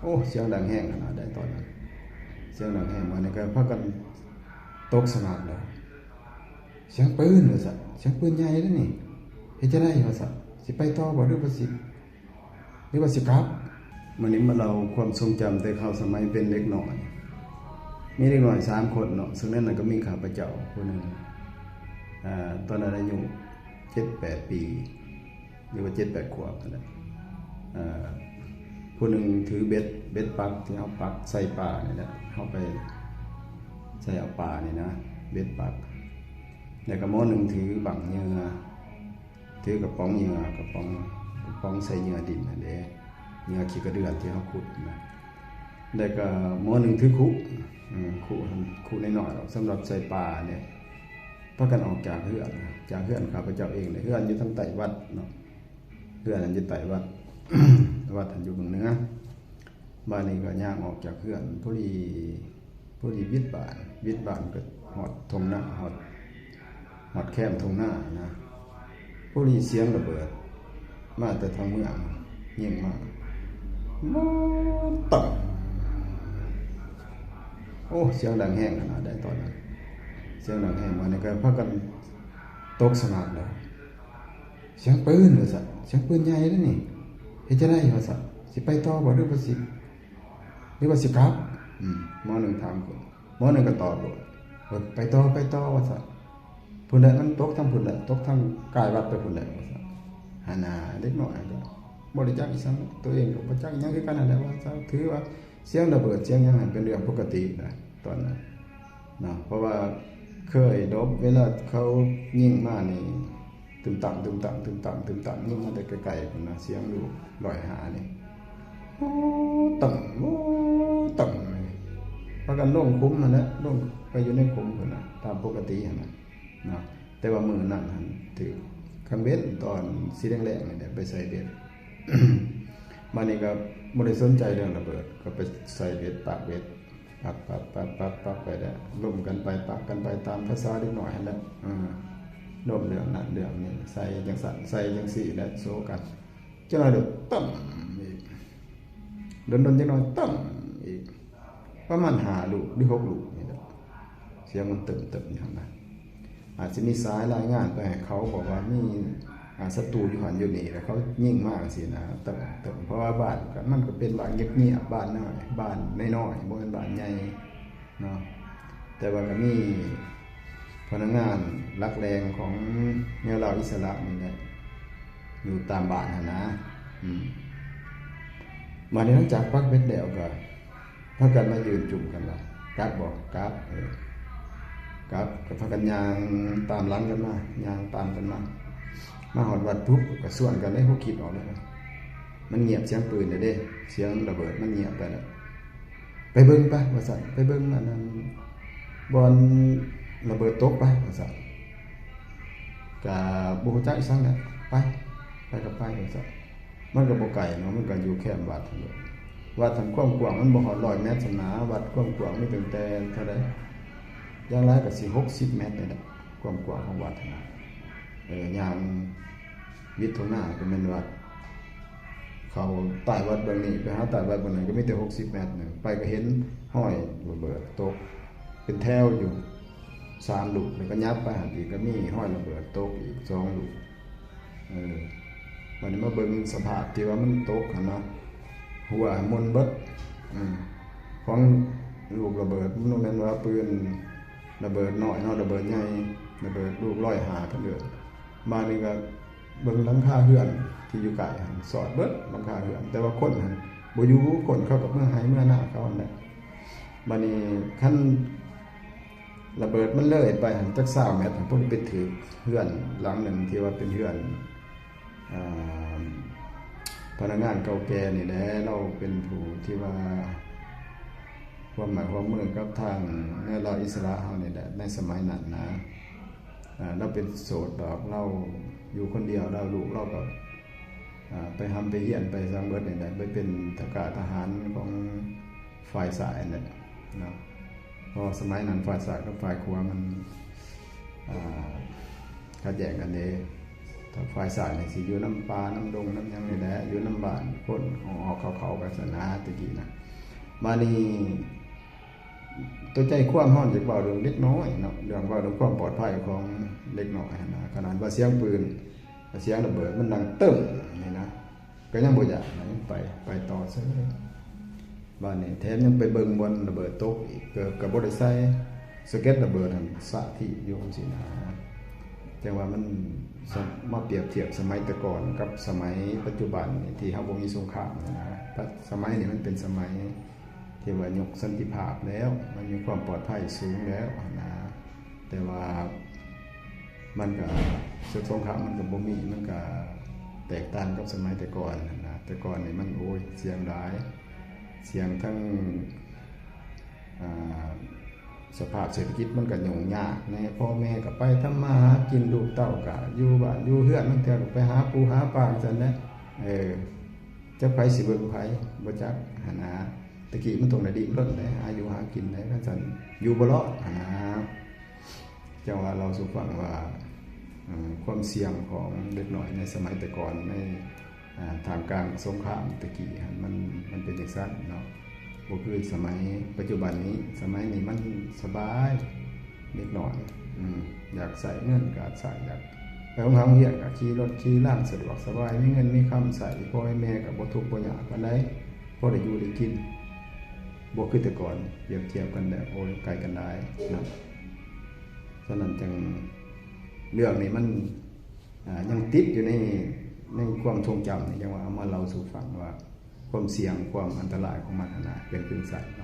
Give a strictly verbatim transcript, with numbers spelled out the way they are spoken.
โอ้ เสียงดังแฮงขนาดใดตอนนั้น เสียงดังแฮง บาดนี้ก็พากันตกสงัดแล้ว เสียงปืนว่าซั่น เสียงปืนใหญ่เด้นี่ เฮ็ดจั่งใดว่าซั่น สิไปต่อบ่ หรือว่าสิ หรือว่าสิกลับ มื้อนี้มาเล่าความทรงจำแต่คราวสมัยเป็นเด็กน้อย มีเด็กน้อยสามคนเนาะ ซึ่งในนั้นก็มีข้าพเจ้าผู้หนึ่ง อ่า ตอนนั้นอายุเจ็ดแปดปี หรือว่าเจ็ดแปดขวบนั่นแหละ เอ่อ ผู้หนึ่งถือเบ็ด เบ็ดปักที่เฮาปักใส่ปลานี่แหละ เฮาไปใส่เอาปลานี่นะ เบ็ดปัก แล้วก็หมอหนึ่งถือบั้งเหยื่อ ถือกระป๋องเหยื่อ กระป๋อง กระป๋องใส่เหยื่อดินนั่นเด้ เหยื่อขี้กระเดื่อนที่เฮาขุดนะ แล้วก็หมอหนึ่งถือคุ อืม คุ คุน้อยๆดอก สำหรับใส่ปลาเนี่ย พากันออกจากเฮือน จากเฮือนข้าพเจ้าเองเนี่ย เฮือนอยู่ทางใต้วัดเนาะ เฮือนนั้นอยู่ใต้วัด วัดนั้นอยู่เบื้องเหนือ บาดนี้ก็ย่างออกจากเฮือน พอดี พอดีวิดบ้าน วิดบ้านก็ฮอดท่งนา ฮอด ฮอดแคมท่งนานะ พอดีเสียงระเบิด มาแต่ทางเมือง ยิงมา โอ้ ตึ้ง โอ้ เสียงดังแฮงขนาดใดตอนนั้น เสียงดังแฮง บาดนี้ก็พากันตกสงัดแล้ว เสียงปืนว่าซั่น เสียงปืนใหญ่เด้นี่ เฮ็ดจั่งใดว่าซั่น สิไปต่อบ่ หรือว่าสิ หรือว่าสิกลับ อืม หมอหนึ่งถาม หมอหนึ่งก็ตอบโลด เออ ไปต่อ ไปต่อว่าซั่น พุ้นแหละ มันตกทางพุ้นแหละ ตกทางกายวัดไปพุ้นแหละว่าซั่น หั้นน่ะ เด็กน้อยก็บ่ได้จักอีสัง ตัวเองก็บ่จักอีหยังคือกันนั่นแหละว่าซั่น ถือว่าเสียงระเบิดเสียงหยังหั้นเป็นเรื่องปกตินะ ตอนนั้นเนาะ เพราะว่าเคยหลบ เวลาเขายิงมานี่ ตึมตั้ม ตึมตั้ม ตึมตั้ม ตึมตั้ม ยิงมาแต่ไกลๆพุ้นนะ เสียงลูกร้อยห้านี่ โอ้ ตึ้ง โอ้ ตึ้ง พากันลงขุมหั้นแหละ ลงไปอยู่ในขุมพุ้นน่ะ ตามปกติหั้นน่ะ เนาะ แต่ว่ามื้อนั้นหั้นถืกกลางเว็นตอนสีแดงๆนี่แหละ ไปใส่เบ็ด บาดนี้ก็บ่ได้สนใจเรื่องระเบิด ก็ไปใส่เบ็ด ปักเบ็ด ปัก ปัก ปัก ปัก ปักไปแล้ว ล้มกันไป ปักกันไปตามภาษาเด็กน้อยหั้นแหละ อ่า ล้มเรื่องนั้นเรื่องนี้ ใส่จั่งซั้น ใส่จั่งซี้ และโซกัน จั่งน้อยโดดตึ้งอีก โดนๆจั่งน้อยตึ้งอีก ประมาณห้าลูกหรือหกลูกนี่แหละ เสียงมันตึ้งๆอยู่หั้นนะ อาจสิมีสายรายงานไปให้เขา บอกว่ามี อ่า ศัตรูอยู่หั้นอยู่นี่ แล้วเขายิงมาจั่งซี้นะ ตึ้งๆ เพราะว่าบ้านก็ มันก็เป็นบ้านเงียบๆ บ้านน้อย บ้านน้อยๆ บ่แม่นบ้านใหญ่เนาะ แต่ว่าก็มีพนักงานหลักแหล่งของแนวลาวอิสระนี่แหละ อยู่ตามบ้านหั้นนะ อืม บาดนี้หลังจากปักเบ็ดแล้วก็ พากันมายืนจุ่มกันว่า กลับบ่ กลับ เออ กลับ ก็พากันย่างตามหลังกันมา ย่างตามกันมา มาฮอดวัดปุ๊บ ก็ชวนกันได้ ฮู้คิดออกแล้วว่า มันเงียบเสียงปืนแล้วเด้ เสียงระเบิดมันเงียบไปแล้ว ไปเบิ่งไป ว่าซั่น ไปเบิ่งอันนั้น บ่อนระเบิดตกไป ว่าซั่น ก็บ่ฮู้จักอีสังแหละ ไป ไปก็ไป ว่าซั่น มันก็บ่ไกลเนาะ มันก็อยู่แคมวัดหั้นแหละ วัดหั้นความกว้างมันบ่ฮอดร้อยเมตรซั้นนะ วัดความกว้างมีตั้งแต่เท่าใด อย่างหลายก็สิหกสิบเมตรนี่แหละ ความกว้างของวัดหั้นนะ เออ ย่างวิดท่งนาก็แม่นวัด เข้าใต้วัดเบื้องนี้ ไปหาใต้วัดเบื้องนั้นก็มีแต่หกสิบเมตรหนึ่ง ไปก็เห็นฮอยระเบิดตก เป็นแถวอยู่สามลูก แล้วก็ยับไปหั้นอีกก็มีฮอยระเบิดตกอีกสองลูก เออ บาดนี้มาเบิ่งสภาพที่ว่ามันตกหั้นนะ หัวหมุนเบิด อืม ของลูกระเบิด มันบ่แม่นว่าปืนระเบิดน้อยเนาะ ระเบิดใหญ่ ระเบิดลูกร้อยห้าเพิ่นเอิ้น บาดนี้ก็เบิ่งหลังคาเฮือนที่อยู่ใกล้หั้น สอดเบิดหลังคาเฮือน แต่ว่าคนหั้นบ่อยู่ คนเขาก็เมือไฮ่เมือนาเขาหั้นแหละ บาดนี้คันระเบิดมันเลยไปหั้นจักซาวเมตรหั้น พอดีไปถืกเฮือนหลังหนึ่งที่ว่าเป็นเฮือน อ่า พนักงานเก่าแก่นี่แหละ ลาวเป็นผู้ที่ว่าร่วมไม้ร่วมมือกับทางแนวลาวอิสระเฮานี่แหละ ในสมัยนั้นนะ อ่า ลาวเป็นโสดดอก ลาวอยู่คนเดียว ลาวลูกลาวก็ อ่า ไปร่ำไปเฮียนไปซั้งเบิดนี่แหละ ไปเป็นทหาร ทหารของฝ่ายซ้ายนั่นแหละเนาะ เพราะสมัยนั้นฝ่ายซ้ายกับฝ่ายขวามัน อ่า ขัดแย้งกันเด้ ถ้าฝ่ายซ้ายนี่สิอยู่นำป่านำดงนำหยังนี่แหละ อยู่นำบ้านคนออกๆ เข้าๆ กันซั่นนะ แต่กี้นะ บาดนี้ ตัวใจความเฮาอยากเว้าเรื่องเด็กน้อยเนาะ เรื่องเว้าเรื่องความปลอดภัยของเด็กน้อยหั้นนะ ขนาดว่าเสียงปืน เสียงระเบิดมันดังตึ้มนี่นะ ก็ยังบ่ย่านนะ ยังไป ไปต่อเฉย บาดนี้แถมยังไปเบิ่งบ่อนระเบิดตกอีก เกือบก็บ่ได้ใส่สะเก็ดระเบิดหั่น สะที่อยู่จั่งซี้นะ จั่งว่ามันสะ มาเปรียบเทียบสมัยแต่ก่อนกับสมัยปัจจุบันนี่ ที่เฮาบ่มีสงครามนะ สมัยนี้มันเป็นสมัยที่ว่ายกสันติภาพแล้ว มันมีความปลอดภัยสูงแล้วนะ แต่ว่ามันก็ ศึกสงครามมันก็บ่มี มันก็แตกต่างกับสมัยแต่ก่อนหั้นนะ แต่ก่อนนี่มัน โอ้ย เสี่ยงหลาย เสี่ยงทั้ง อ่า สภาพเศรษฐกิจมันก็ยุ่งยากแหน่ พ่อแม่ก็ไปทำมาหากิน ลูกเต้าก็อยู่บ้านอยู่เฮือน ลางเทื่อก็ไปหาปูหาปลาจั่งซั้นแหละ เออ จักไผสิเบิ่งไผ บ่จักหั้นนะ แต่กี้มันต้องได้ดิ้นรนแหน่ หาอยู่หากินแหน่ คันซั้นอยู่บ่รอดหั้นนะ จั่งว่าเล่าสู่ฟังว่า เอ่อ ความเสี่ยงของเด็กน้อยในสมัยแต่ก่อน ใน อ่า ท่ามกลางสงครามแต่กี้หั้น มัน มันเป็นจั่งซั้นเนาะ บ่คือสมัยปัจจุบันนี้ สมัยนี้มันสบาย เด็กน้อย อืม อยากใช้เงินก็ใช้ อยากไปโรงหาโรงเรียนก็ขี่รถขี่ลาสะดวกสบาย มีเงินมีคำใช้ พ่อแม่ก็บ่ทุกข์บ่ยากปานใด พอได้อยู่ได้กิน บ่คือแต่ก่อน เปรียบเทียบกันแล้ว โอ้ย ไกลกันหลายนะ ฉะนั้นจั่ง เรื่องนี้มัน อ่า ยังติดอยู่ใน ในความทรงจำนี่ จั่งว่าเอามาเล่าสู่ฟังว่า ความเสี่ยง ความอันตรายของมันหั้นนะ เป็นจั่งซั้นเนาะ